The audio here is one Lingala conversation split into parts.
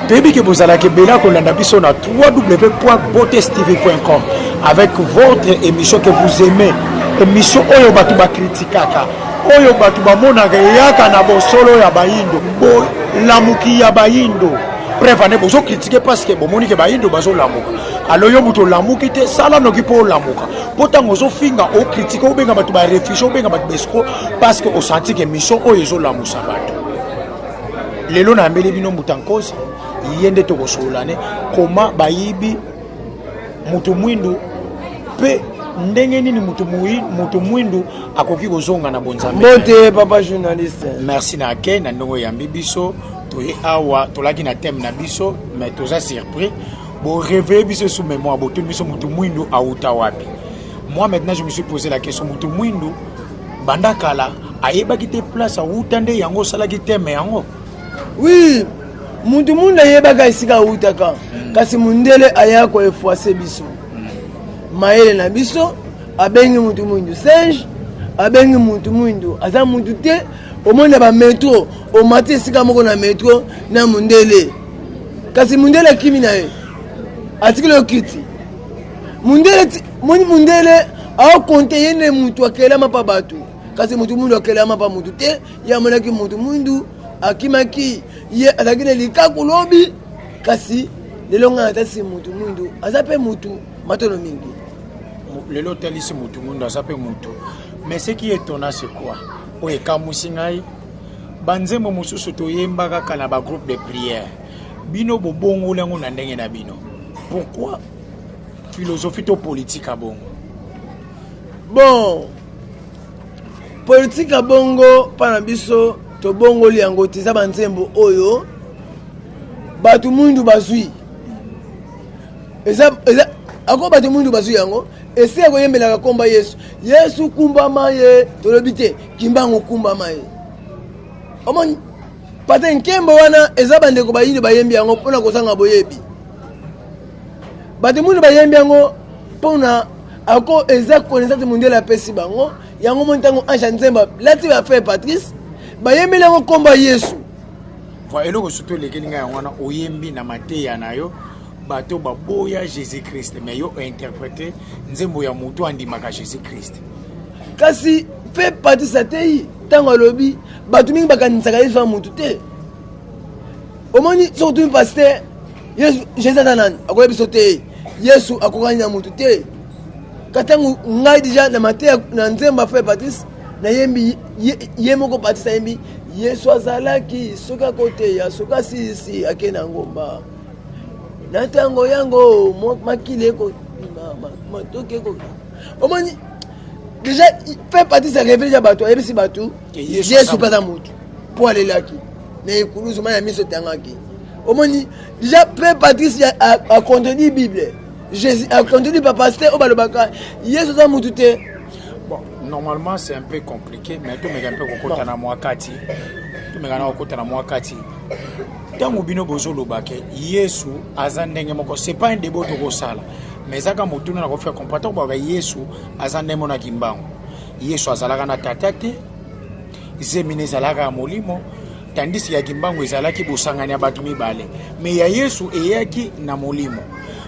Toyebi ke bozalaka ebele ya kolanda biso na www.botestv.com avec votre émission que vous aimez, émission oyo bato bakritikaka, oyo bato bamonaka eyaka na bosolo ya bayindo, bolamuki ya bayindo. Preuve ane bozokritike parce que bomoni ke bayindo bazolamuka. Alo yo moto olamuki te, sala noki mpo olamuka, mpo ntango ozofinga, okritike, obenga bato barefugie, obenga bato baescroc, parce que osanti ke mission oyo ezolamusa bato. Lelo nayambeli bino moto nkosi, ye nde tokosolola ne koma bayibi moto mwindu mpe ndenge nini moto mwindu akoki kozonga na bonzambe. Mbote papa journaliste. Merci na ake na ndenge oyambi biso. Toye awa, tolaki na thème na biso, mais toza surpris, boréveille biso sous mémoire, botuni biso moto mwindu auta wapi. Moi maintenant, je me suis posé la question: moto mwindu banda kala ayebaki te place awuta? Nde yango osalaki thème yango. Oui, mutu mundu ayebaka esika awutaka, kasi mundele aya koeffacer biso mayele na biso. Abengi mutu mwindu singe, abengi mutu mwindu aza mutu te. Omoni na bametro, omati esika moko na metro na mundele, kasi mundele akimi na ye, atikeli yo kiti. Mundele moni, mundele aokonte ye nde mutu akelama mpa bato, kasi mutu mwindu akelama mpa mutu te. Ye amonaki mutu mwindu, akimaki. Ye azalaki na likaku lobi, kasi lelo ngai natasi mutu mwindu aza mpe mutu matono mingi. Lelo otalisi motu mwindu aza mpe mutu. Mais ce qui est étonnant, c'est quoi? Oyo ekamwisi ngai, banzembo mosusu toyemba kaka na bagroupe de prière, bino bobongoli yango na ndenge na bino. Pourquoi philosophie to politique ya bongo? Bon, politique ya bongo mpa na biso, tobongoli yango te. Eza banzembo oyo bato mwindu bazwi, eza ako bato mwindu bazwi yango. Esika koyembelaka komba Yesu, Yesu kumbama ye, tolobi te Kimbangu kumbama ye. Omoni pate nkembo wana eza bandeko bayini bayembi yango mpona kozanga boyebi. Bato mwindu bayembi yango mpona ako eza connaissance mondele apesi bango yango. Moni ntango ange ya nzembo lati bafrère Patrice bayembeli yango komba Yesu. Eloko surtout elekeli ngai yango wana, oyembi na mateya na yo bato baboya Jésus Christ, mais yo ointerprète nzembo ya motu andimaka Jésus Christ. Kasi mpe Patrice atei ntango alobi bato mingi bakanisaka Yesu ya motu te. Omoni, soki otuni pasteur, Yesu, Jésus aza nani, akoyebi biso te. Yesu akokani na motu te. Ka ntango ngai déjà na mateya na nzembo ya frère Patrice nayembi, ye moko Patrice ayembi Yesu azalaki soki akoteya, soki asilisi ake na ngomba, na ntango yango makili ekobima, matoki eko. Omoni déjà frère Patrice arévélé déjà bato, ayebisi bato Yesu mpe aza motu, mpo alelaki na ekulusu, mai ya miso etangaki. Omoni déjà frère Patrice acontredit Bible, Jésus acontredit bapasteur oyo balobaka Yesu aza motu te. Bon, normalement c'est un peu compliqué, mais tomeka mpe kokota na mwa kati, tomeka na kokota na mwa kati. Ntango bino bozoloba ke Yesu aza ndenge moko, c'est pas un débat tokosala, mais ezaka motuna na kofaire comprendre. Ntango baka Yesu aza ndenge moko na Kimbangu, Yesu azalaka na tata te, zemina ezalaka ya molimo, tandis ya Kimbangu ezalaki bosangani ya bato mibale, mais ya Yesu eyaki na molimo.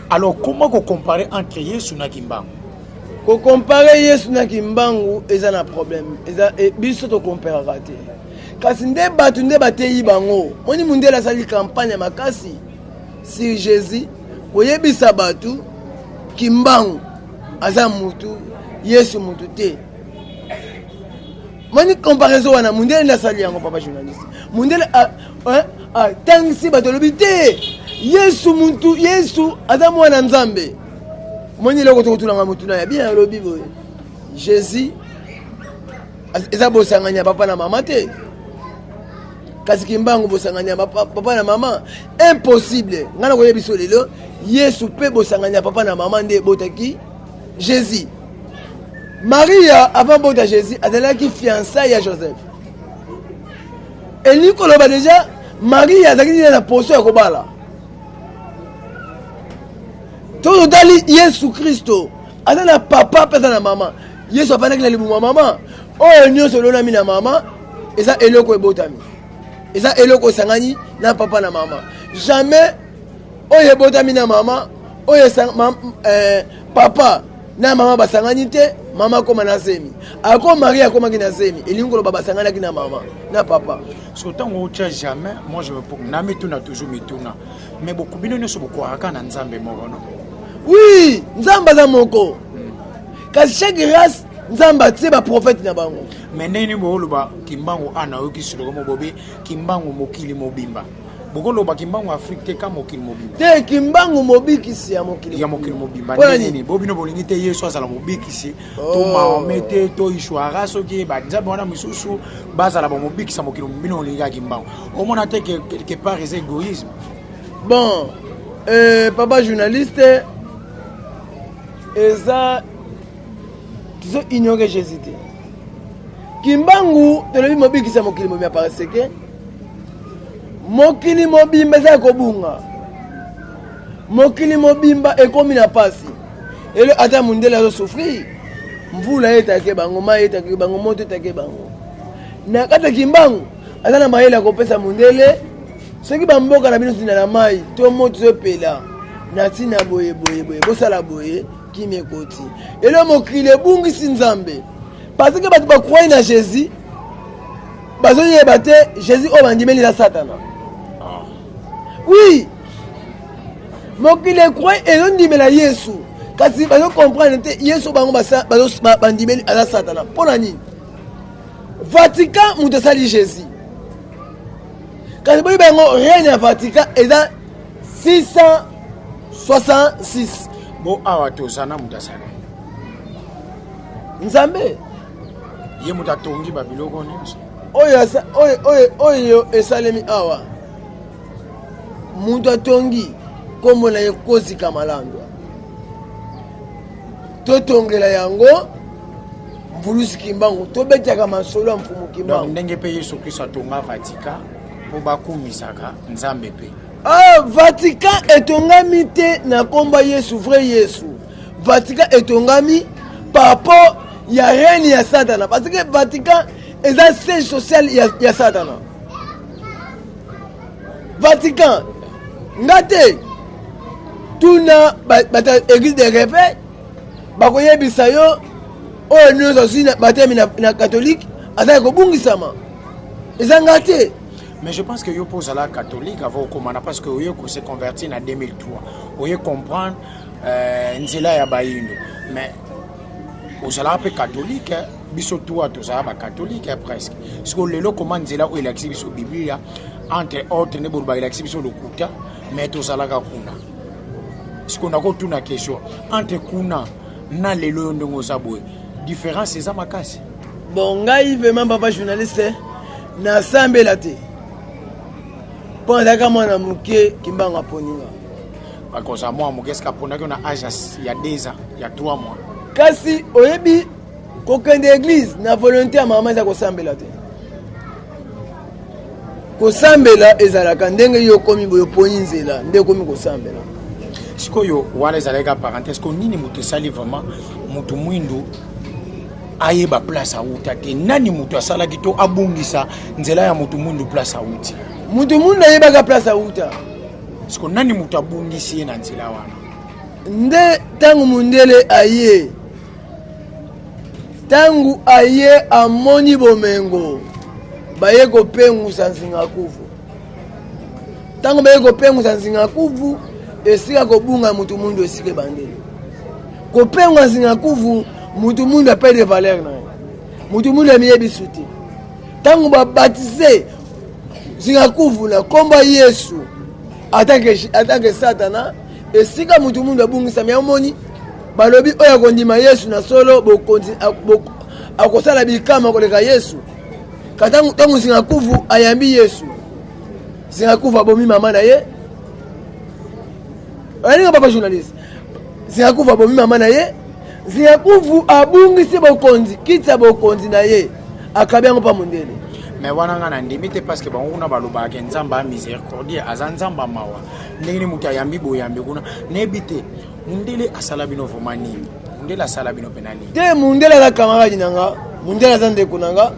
Alors comment kocompare entre Yesu na Kimbangu? Kocompare Yesu na Kimbangu eza na problème. Eza biso tokomparaka te, kasi nde bato nde bateyi bango. Moni, mundele asali campagne ya makasi sur Jésus, koyebisa bato Kimbangu aza mutu, Yesu mutu te. Moni comparaison wana, mundele nde asali yango. Papa journaliste, mundele atangisi bato, alobi te Yesu mutu, Yesu aza mwana Nzambe. Moni eloko tokotulanga motuna ya bien, alobi boye: Jésus eza bosangani ya papa na mama te, kasi Kimbangu bosangani ya papa na mama. Impossible. Ngai na koyebi biso lelo, Yesu mpe bosangani ya papa na mama nde ebotaki Jésus. Maria avant bota Jésus azalaki fiançaille ya Joseph. Elingi koloba déjà Maria azalaki nini na poso ya kobala. To totali Yesu Kristo aza na papa mpe aza na mama. Yesu afandaki na libumu ya mama. Oyo nyonso elonami na mama eza eloko ebotami, eza eloko esangani na papa na mama. Jamais oyo ebotami na mama oyo eh, papa na mama basangani te, mama akoma na zemi, ako Marie akomaki na zemi, elingi koloba basanganaki na mama na papa. So ntango otya jamais, moi je me na mituna toujours mituna, mais bino nyonso bokwakaka na Nzambe moko, no? Oui, Nzambe aza moko. Kasi chaque race, Nzambe atie baprofete na bango. Mais ndenge nini booloba Kimbangu a nayoki siloko mo bobe Kimbangu mokili mobimba? Bokoloba Kimbangu Afrique te, ka mokili mobimba. Te, Kimbangu mobikisi ya mokili. Ya mokili mobimba. Ndenge nini bo bino bolingi te Yesu azala mobikisi to oh. Mahomet te to Ishwara, soki banzambe wana mosusu bazala bamobikisa mokili, bino bolingi kaka Kimbangu? Omona te quelque part eza égoïsme? Bon, papa journaliste, eza tozo ignore Jésus te. Kimbangu tolobi mobikisi ya mokili mobimba parce que mokili mobimba eza ya kobunga, mokili mobimba ekomi na pasi. Elo ata mondele azosouffrir, mvula etake bango, mai etake bango, moto etake bango. Na kati ya Kimbangu aza na mayele ya kopesa mondele: soki bamboka na bino tina na mai to moto ezopela na ntina boye boye boye, bosala boye, kimi ekoti. Elo mokili ebungisi Nzambe parce que bato bacroye na Jésus, bazoyeba te Jésus oyo bandimeli eza Satana. Oui, mokili ecroye, ezondimela Yesu, kasi bazocomprendre te Yesu bango bandimeli aza Satana. Mpo na nini? Vatican moto asali Jésus, kasi boyeba yango, règne ya Vatican eza 666. Bo awa toza na moto asala? Nzambe. Ye moto atongi babiloko nyonso. Oyo esalemi awa, moto atongi, nkombo na ye Kozika Malandwa. Totongela yango Mvulusi Kimbangu, tobetaka masolo ya Mfumu Kimbangu. Ndenge mpe Yesu Kristo atonga Vatican mpo bakumisaka Nzambe mpe. Ah, Vatican etongami te na nkombo Yesu, vrai Yesu. Vatican etongami par rapport ya règne ya Satana, parce que Vatican eza siège social ya Satana. Vatican nga te, tuna bato ya église de réveil, bakoyebisa yo. Oyo nyonso azwi batemi na catholique azali kobungisama, eza nga te. Mais je pense que yo mpo ozala catholique avant okomana, parce que oye kose convertir na 2003, oye comprendre nzela ya bayindo, mais ozalaka mpe catholique. Biso tuwa tozala bacatholique presque. Siko lelo koma nzela oyo elakisi biso Biblia, entre autres, nde bolobaka elakisi biso lokuta, mais tozalaka kuna. Siko nakotuna question: entre kuna na lelo oyo, ndenge oza boye, différence eza makasi? Bon, ngai vraiment, papa journaliste, nasambela te mpo nazalaka mwana moke. Kimbangu aponinga. Bakozala mwana moke, eske aponaki yo na age ya 2 ans, ya 3 mois? Kasi oyebi, kokende église na volonté ya mama eza kosambela te. Kosambela ezalaka ndenge yo okomi boye, oponi nzela, nde okomi kosambela. Sikoyo wana ezalaki ka parenthèse. Ko nini moto esali vraiment motu mwindu ayeba place awuta te? Nani moto asalaki to abungisa nzela ya motu mwindu, place awuti? Motu mwindu ayebaka place awuta. Siko nani moto abungisi ye na nzela wana? Nde ntango mondele aye, ntango aye amoni bomengo, baye kopengusa nzinga kuvu. Ntango baye kopengusa nzinga kuvu, esika kobunga mutu mundu, esika ebandeli kopengwa nzinga kuvu, mutu mundu aperdre valeur na ye, mutu mundu amiyebi su te. Ntango babatize nzinga kuvu na nkombo ya Yesu atanke Satana, esika mutu mundu abungisami. Amoni balobi oyo akondima Yesu na solo, bokonzi akosala bikama koleka Yesu. Ntango nzinga kuvu ayambi Yesu, nzinga kuvu abomi mama na ye. Alinga papa journaliste, nzinga kuvu abomi mama na ye, nzinga kuvu abungisi bokonzi, kiti ya bokonzi na ye akabi yango mpa mondele. Mais wana nga na ndimi te, parce que bango kuna balobaka Nzambe ya miséricordie, aza Nzambe ya mawa. Ndenge nini moto ayambi boyambi kuna? Nayebi te mundele asala bino vraiment nini. Mundele asala bino mpena nini? Te, mundele aza camarade na nga, mundele aza ndeko na nga.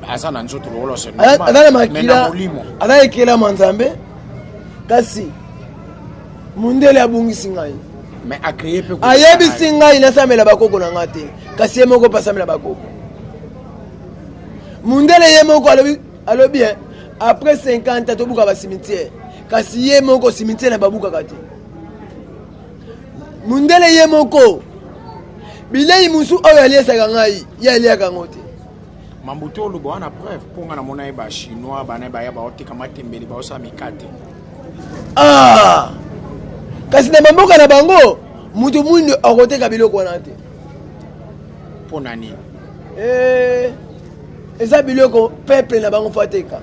Aza na nzoto lokola aza na makila, aza ekelama Nzambe. Kasi mundele abungisi ngai. Mais a créer pe ayebisi ngai nasambela bakoko na ngai te, kasi ye moko mpe asambela bakoko. Mundele ye moko alobi, alobi eh, après 50 ans tobuka ba cimetière, kasi ye moko cimetière na babukaka te. Mundele ye moko bilei mosusu oyo aliesaka ngai ye aliaka yango te. Mambuto oloba wana preuve mpo nga namona ye ba chinois bana baya baoteka matembele baosala mikate. Ah! Kasi na bamboka na bango moto mwindo akoteka biloko wana te. Mpo na nini? Eh, eza biloko peuple na bango fo ateka.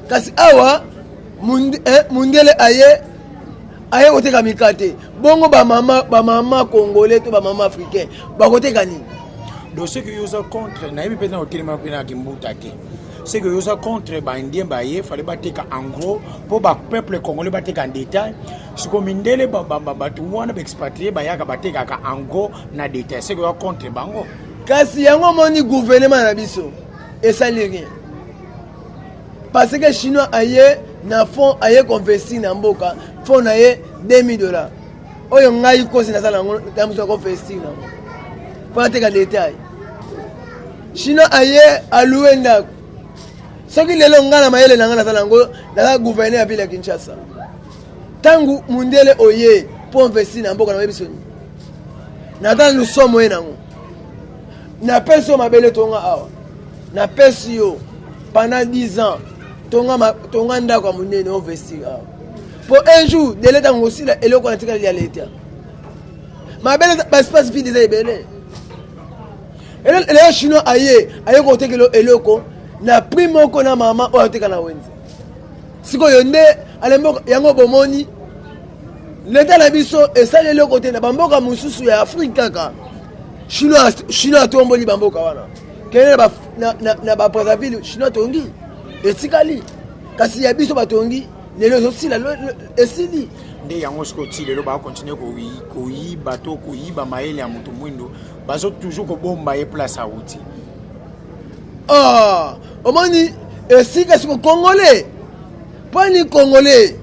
Kasi awa mundele aye aye koteka mikate, bongo bamama bamama congolais to bamama africain bakoteka nini? Donc ce que yo oza contre, nayebi mpe na otelema mpe na kimbuta te, ce que yo oza contre baindien baye fale bateka en gros mpo bapeuple congolais bateka en détail. Sikoyo mindele bato wana baexpatrie bayaka batekaka en gros na détail, ce que oza contre bango. Kasi yango omoni gouvernement na biso esali rien, parce que chinois aye na fond aye koinvestir na mboka, fond na ye 2000 $, oyo ngai kosi naza nango na mosu akoinvestir nango mpo ateka détail. Chinois aye alue ndako, soki lelo ngai na mayele na ngai naza nango, naza gouverneur ya ville ya Kinshasa, ntango mundele oye mpo investir na mboka na biso, naza na lusomo ye nango, napesi yo mabele tonga awa, napesi yo pendant 10 ans tonga, tonga ndako ya monene, investir awa po un jour dele ntango osila eloko wana tikali ya leta. Mabele baespace vide eza ebele. Lelo chinois aye aye kotekela eloko na prix moko na mama oyo ateka na wenze. Sikoyo nde alemboka yango, bomoni leta na biso esali eloko te. Na bamboka mosusu ya Afrike kaka chinois atomboli bamboka wana, kende na babrazzaville, chinois tongi etikali, kasi ya biso batongi lelo ezosila, esili. Nde yango sikoyo ti lelo bakontinue koyiba to koyiba mayele ya moto mwindo, bazo toujours kobomba ye place awuti. Ah, omoni esika siko congolais, mponi congolais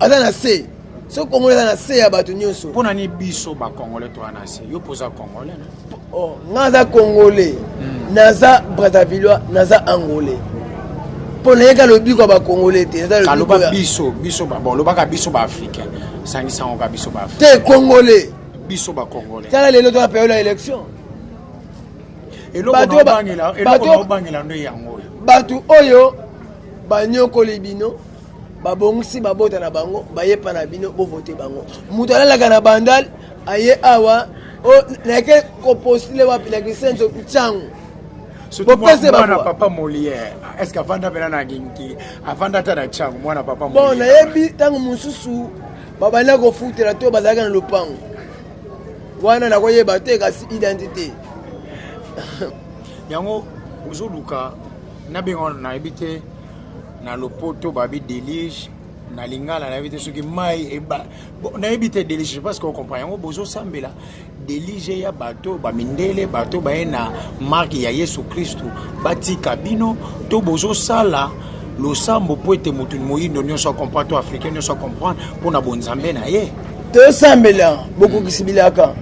aza na se, soki congolais aza na se ya bato nyonso. Mpo na nini biso bacongolais toza na se? Yo mpoza congolais no? Oh, nga naza congolais, naza brazzavillois, naza angolais, mpo nayeka lobiko ya bacongolais te. Naza lobiko kaloba biso biso bon, lobaka biso baafricain, sangisango ka biso baafricain. Te, congolais. Biso bacongolais. Tala lelo toza période ya élection. Eloko naobangela, eloko naobangela nde yango oyo. Bato oyo banyokoli bino, babongisi babota na bango, bayepa na bino, bovote bango. Moto alalaka na Bandal aye awa, nayeke kopostule wapi? Na Kisenso, Ntango. Bopese mwana papa Molière, est ce que avanda mpena na Kinki, avanda ata na Ntango, mwana papa? Bon, nayebi ntango mosusu babanda kofutela to bazalaka na lopango wana, nakoyeba te, kasi identité. Yango ozoluka nabenga, nayebi te, na lopoto babi déluge, na lingala nayebi te soki mai eba, bon, nayebi te déluge parce que ocomprend yango. Bozosambela déluge ya bato bamindele, bato baye na marque ya Yesu Kristu batika bino, to bozosala losambo mpo ete motu moyindo nyonso acomprendre to africain nyonso acomprendre mpo na bonzambe na ye? Tosambela bokokisi bilaka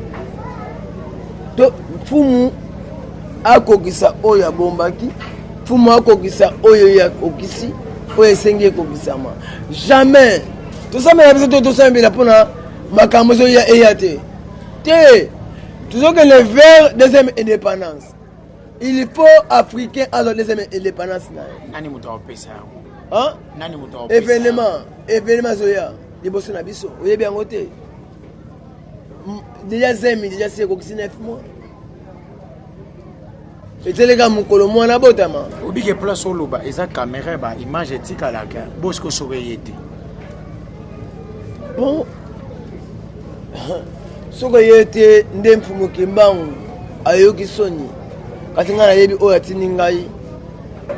to mfumu akokisa oyo abombaki, mfumu akokisa oyo ye akokisi, oyo esengi ekokisama. Jamais tosambela biso to tosambela mpona makambo ezoya eya te. Te, tozokende vers deuxième indépendance. Il faut africain azwa deuxième indépendance na ye. Nani moto akopesa yango? Hein? Nani moto akopesa? Événement, événement ezoya liboso na biso, oyebi yango te. Déjà zemi déjà si ekokisi 9 mois, eteleka mokolo mwana botama. Obike place oloba eza caméra, ba image etikalaka, bosiko soki eye te. Bon, soki eye te nde mfumu Kimbangu ayoki soni, kasi ngai nayebi oyo atindi ngai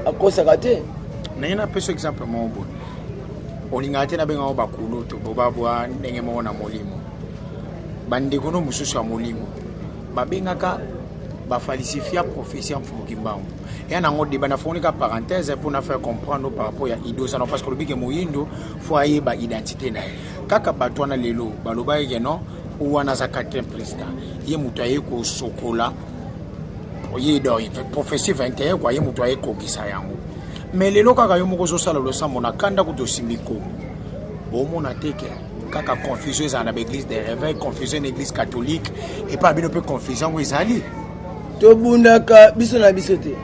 akosaka te. Ndenge napesa exemple moko boye, olingaka te nabengango bakulutu, bobabwa ndenge moko na molimo, bandeko no mosusu ya molimo babengaka. Bafalsifia prophétie ya Mfumu Kimbangu. Ya nango débat na fongoli ka parenthèse pour na faire comprendre par rapport ya idosa non, parce que lobi ke moyindo faut ayeba identité na ye. Kaka bato wana lelo balobaki ke non, wana aza quatrième président, ye moto aye kosokola ye, donc prophétie 21 quoi, ye moto aye kokisa yango. Mais lelo kaka yo moko ozosala losambo na kanda kutu osimbi kongo, bomona te ke kaka confusion ezala na baeglise de réveil, confusion na église catholique epai bino mpe confusion yango ezali? Tobundaka biso na biso te,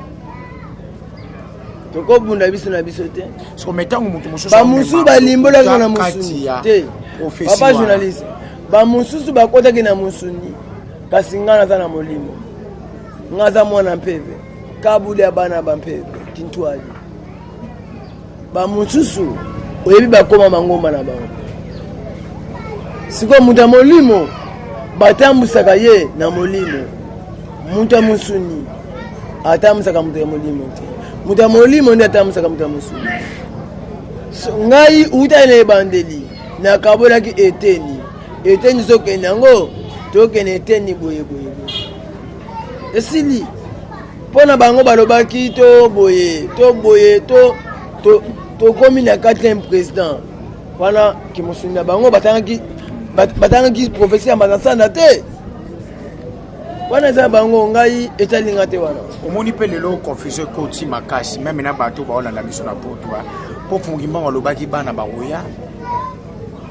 tokobunda biso na biso te. So me ntango moto mosusu Bamosusu balimbolaki na mosuni te, papa journaliste. Bamosusu bakotaki na mosuni, kasi ngai naza na molimo. Ngai aza mwana mpeve, kabuli ya bana bampeve kintwali. Bamosusu oyebi bakóma mangomba na bango. Sikoyo moto ya molimo batambwisaka ye na molimo. Moto ya mosuni atambwisaka moto ya molimo te. Moto ya molimo nde atambwisaka moto ya mosuni. Ngai uta na ebandeli nakabolaki eteni eteni, tokende yango, tokende eteni boye boye boye, esili. Mpo na bango balobaki to boye to boye, to tokomi na quatrième président wana. Kimosuni na bango batangaki prophétie ya Mazasanda te. Wana eza bango, ngai etalinga te wana. Omoni mpe lelo confusion ekoti makasi même na bato baolanda biso na poto, mpo Mfumu Kimbangu alobaki bana bakoya,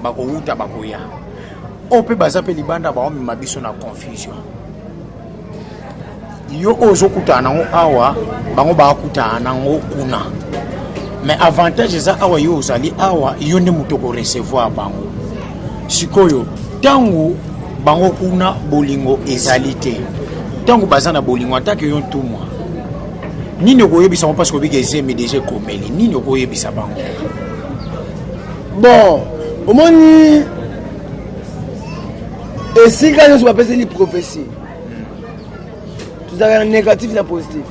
bakowuta, bakoya oyo mpe baza mpe libanda, baomema biso na confusion. Yo oyo ozokutana nango awa, bango bakutana nango kuna. Mais avantage eza awa, yo ozali awa, yo nde moto okorecevoir bango. Sikoyo ntango bango kuna bolingo ezali te, ntango baza na bolingo atake yo ntumwa, nini okoyebisa bango? Mpasi kobika ezemi déjà ekomeli, nini okoyebisa bango? Bon, omoni, esika nyonso bapeseli prophétie, tozalaka na négatif na positif.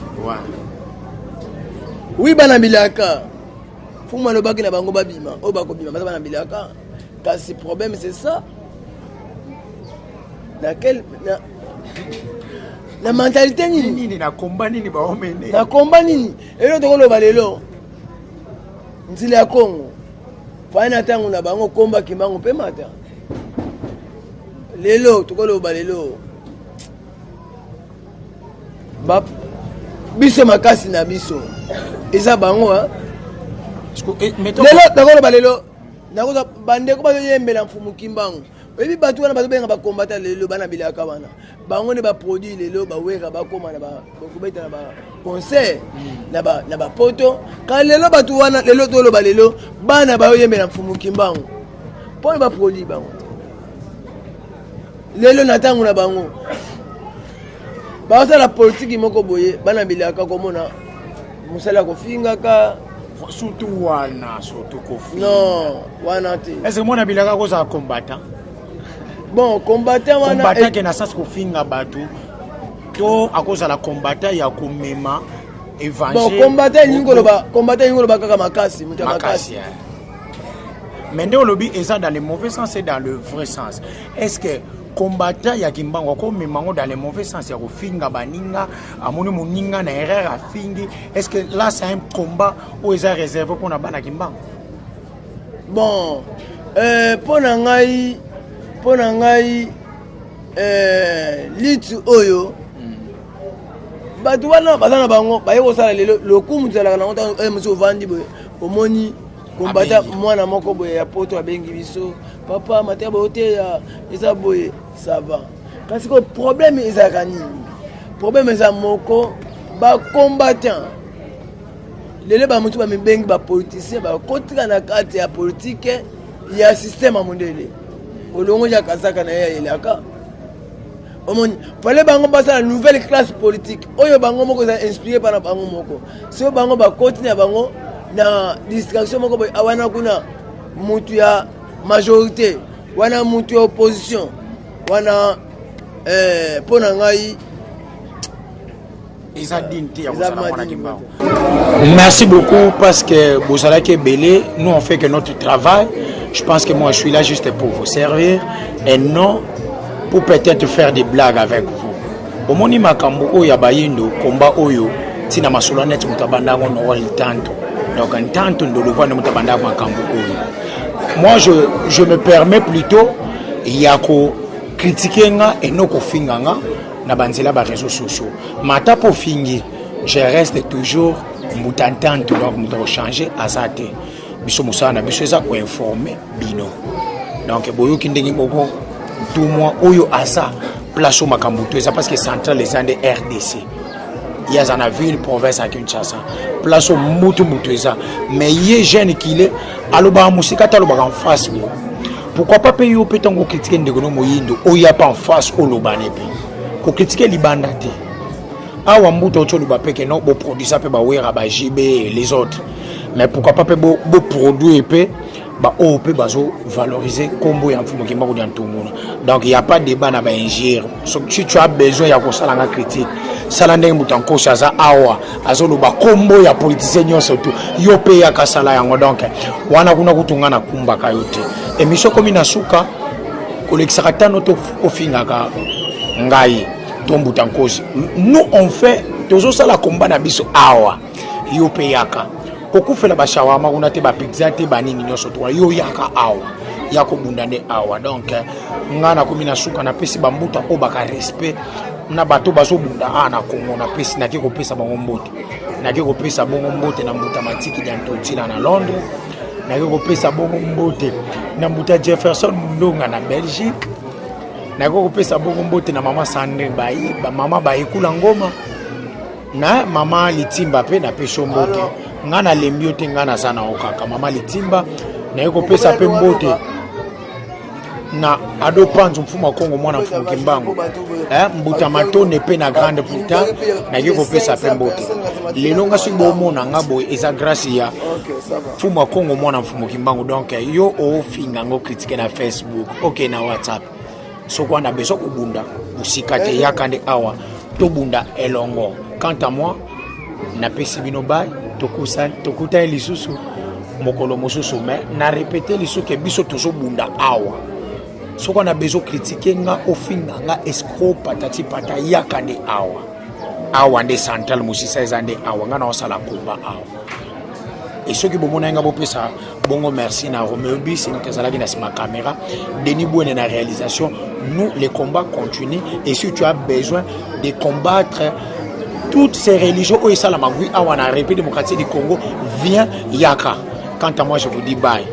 Oui, bana bilaka, Fumu alobaki na bango babima, oyo bakobima baza bana bilaka. Kasi problème, c'est ça, na quel na mentalité nini? Nini na komba nini baomene? Na komba nini? Elo tokoloba lelo nzela ya Kongo fai na ntango na bango komba Kimbangu mpe mata. Lelo tokoloba lelo biso makasi na biso eza bango. Lelo nakoloba, lelo nakozwa bandeko bazoyembela Mfumu Kimbangu. Oyebi bato wana bazobenga bakombata lelo, bana bilaka wana, bango nde baproduit lelo bawera bakóma na bakobeta na baconcert na bapoto. Ka lelo bato wana, lelo toloba lelo bana bayoyembela Mfumu Kimbangu mpona baproduit bango te. Lelo na ntango na bango bazosala politiki moko boye, bana bilaka komona mosala ya kofingaka. Surtout wana, surtout kofinga. Non, wana te. Est ce que mwana bilaka kozala combattant? Bon, combattant wana Combattant ke na sens kofinga bato, to akozala combattant ya komema évangile? Bon, combattant elingi koloba, combattant elingi koloba kaka makasi, moto ya makasi. Mais nde olobi eza dans le mauvais sens et dans le vrai sens. Est ce que combattant ya Kimbangu akomema yango dans le mauvais sens ya kofinga baninga, amoni moninga na erreur, afingi? Est ce que là c'est un combat oyo eza réservé mpona bana Kimbangu? Bon, mpo na ngai, liti oyo bato wana baza na bango baye kosala lelo lokumu tozalaka nango. Ntango mosu ovandi boye, omoni kombata mwana moko boye ya poto abengi biso: "Papa, mateya boye oteya eza boye, ça va." Kasi ko problème ezalaka nini? Problème eza moko: bacombattant lelo, bamotu bamibengi bapoliticien, bakotika na kati ya politike ya système ya mondele. Olongo ya kazaka na ye ayelaka, omoni, fale bango basala nouvelle classe politique oyo bango moko eza inspiré mpa na bango moko. Soki bango bakoti na bango na distraction moko boye wana kuna, mutu ya majorité wana, mutu ya opposition wana, mpo na ngai Eza digne te ya kozala mwana Kimbangu. Merci beaucoup parce que bozalaki ebele. Nous, on fait que notre travail. Je pense que moi, je suis là juste pour vous servir et non pour peut-être faire des blagues avec vous. Omoni makambo oyo ya bayindo, komba oyo ntina masolo neti moto abanda yango Noel Ntanto. Donc Ntanto Ndolovo nde moto abanda makambo oyo. Moi je me permets plutôt ya ko critiquer nga et non kofinga nga na banzela ba réseaux sociaux. Mata po fingi, je reste toujours mbuta Ntanto, donc moto akochanger aza te. Biso mosala na biso eza koinforme bino. Donc boyoki ndenge moko tout moi oyo aza place oyo makambo to eza, parce que centrale eza nde RDC, ye aza na ville province ya Kinshasa, place oyo mutu mutu eza. Mais ye jeune kile alobaka mosika te, alobaka en face. Bo pourquoi pas mpe yo mpe ntango ocritiquer ndeko no moyindo, oya mpe en face, olobane mpe kocritiquer libanda te. Awa mbuta oti oloba mpe ke non, boproduisa mpe bawera, ba JB, les autres, mais pourquoi pas mpe boproduire mpe baoyo mpe bazovaloriser nkombo ya Mfumu Kimbangu dia Ntunguna? Donc y a pas débat na baingire. So, si tu as besoin ya kosala nga critique, sala ndenge moto ankosi aza awa azoloba nkombo ya politicien nyonso tu, yo mpe yaka sala yango. Donc wana kuna kutu nga nakumbaka yo te. Émission komi na suka, kolekisaka tano to ofingaka ngai to mbuta nkosi. Nous on fait, tozosala komba na biso awa. Yo mpe yaka kokufela bashawama kuna te, bapizza te, banini nyonso to, yo yaka awa ya kobunda nde awa. Donc nga nakomi na suka, napesi bambuta oyo baka respect na bato bazobunda awa na Congo. Napesi, nake kopesa bango mbote, nake kopesa bongo mbote na mbuta Matiki dia Ntotila na Londres, nake kopesa bongo mbote na mbuta Jefferson Mundonga na Belgique, nake kopesa bongo mbote na mama Sandrine Bayi, bamama Bayekula Ngoma, na mama Litimba mpe napesi yo mbote. Nga nalembi yo te, nga naza na yo kaka mama Litimba. Naye kopesa mpe mbote na Ado Panzo, mfumu ya Kongo, mwana mfumu Kimbangu, mbuta Matone mpe na Grande Putain, nake kopesa mpe mbote. Lelo nga soki bomona nga boye, eza grâce ya mfumu ya Kongo, mwana mfumu Kimbangu. Donc yo ofinga ngo, critique na Facebook, ok, na WhatsApp, soki wana besoin kobunda mosika te, yaka nde awa tobunda elongo. Quant à moi, napesi bino bai, tokutani lisusu mokolo mosusu. Mais na répéter lisusu ke biso tozobunda awa. Soki wana besoin critiquer nga, ofinga nga escroc, patati pata, yaka nde awa. Awa nde central, mosisa eza nde awa. Nga naosala komba awa. E soki bomona nga, bopesa bongo merci na Romeo Bis, moto azalaki na nsima caméra, Denis Bouene na réalisation. Nous, les combats continuent. Et si tu as besoin de combattre toutes ces religions oyo esalama gui awa na République démocratique du Congo, viens, yaka. Quant à moi, je vous dis bye.